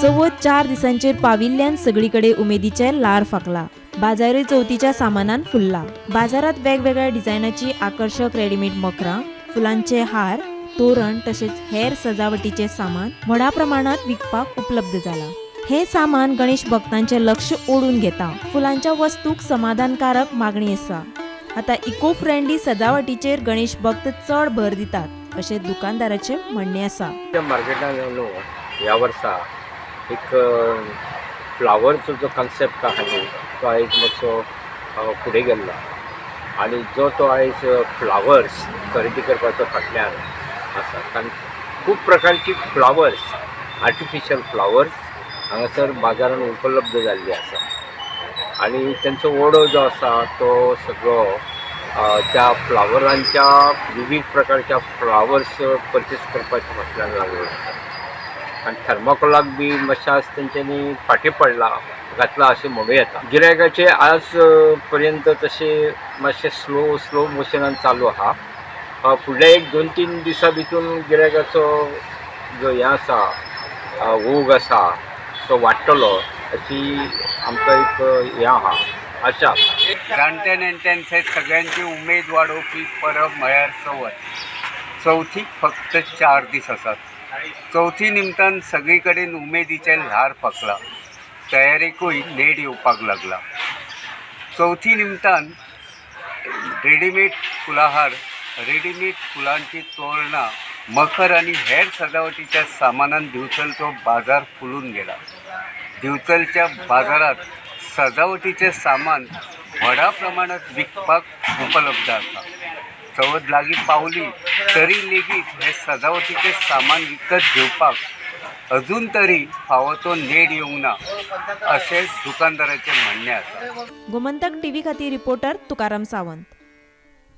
चवथ 4 दिसांचेर पाविल्ल्यान सगळी कडेन उमेदीचें ल्हार फांकला. बाजारूय चवथीच्या सामानान फुल्ला. बाजारात वेगवेगळ्या डिझायनाची आकर्शक रेडीमेड मखरां, फुलांचे हार, तोरण तशेंच हेर सजावटीचे सामान व्हडा प्रमाणात विकपाक उपलब्ध जाला. हे सामान गणेश भक्तांचे लक्ष ओडून घेता. फुलांच्या वस्तूक समाधानकारक मागणी आसा. आता इको फ्रेंडली सजावटीचेर गणेश भक्त चड भर दितात अशें दुकानदाराचें म्हणणें आसा. मार्केटान न्हू ह्या वर्सा एक फ्लावरचो जो कॉन्सेप्ट आहा न्हू तो आयज मातसो फुडें गेल्लो आनी जो तो आयज फ्लावर्स खरेदी करपाचो फाटल्यान आसा, कारण खूब प्रकारची फ्लावर्स, आर्टिफिशियल फ्लावर्स हांगासर बाजारान उपलब्ध जाल्ली आसा आनी तेंचो ओडो जो आसा तो सगळो त्या फ्लावरांच्या विविध प्रकारच्या फ्लावर्स परचेस करपाच्या फाटल्यान लागलो आसा. आनी थर्माकोलाक बी मातशें आज तेंच्यांनी फाटीं पडला घातला अशें म्हणूं येता. गिरायकाचे आज पर्यंत तशें मातशें स्लो स्लो मोशनान चालू आहा. फुडल्या एक 2-3 दिसां भितून गिरायकाचो जो हें आसा, ओग आसा तो वाडटलो अशी आमकां एक हें आहा, आशा आसा. जाणटे नेणट्यां सयत सगळ्यांची उमेद वाडोवपी परब म्हळ्यार चवथ. चवथीक फक्त 4 दीस आसात. चवथी निमतान सगळी कडेन उमेदीचें ल्हार फांकलां. तयारेकूय नेट येवपाक लागला. चवथी निमतान रेडीमेड फुलाहार, रेडीमेड फुलांची तोरणां, मखर आनी हेर सजावटीच्या सामानान दिवचलचो बाजार फुलून गेला. दिवचलच्या बाजारात सजावटीचें सामान व्हडा प्रमाणात विकपाक उपलब्ध आसा. चवथ लागीं पावली तरी लेगीत हें सजावटीचें सामान विकत घेवपाक अजून तरी फावो तो नेट येवंक ना अशें दुकानदाराचें म्हणणें आसा. गोमंतक टीव्ही खातीर रिपोर्टर तुकाराम सावंत.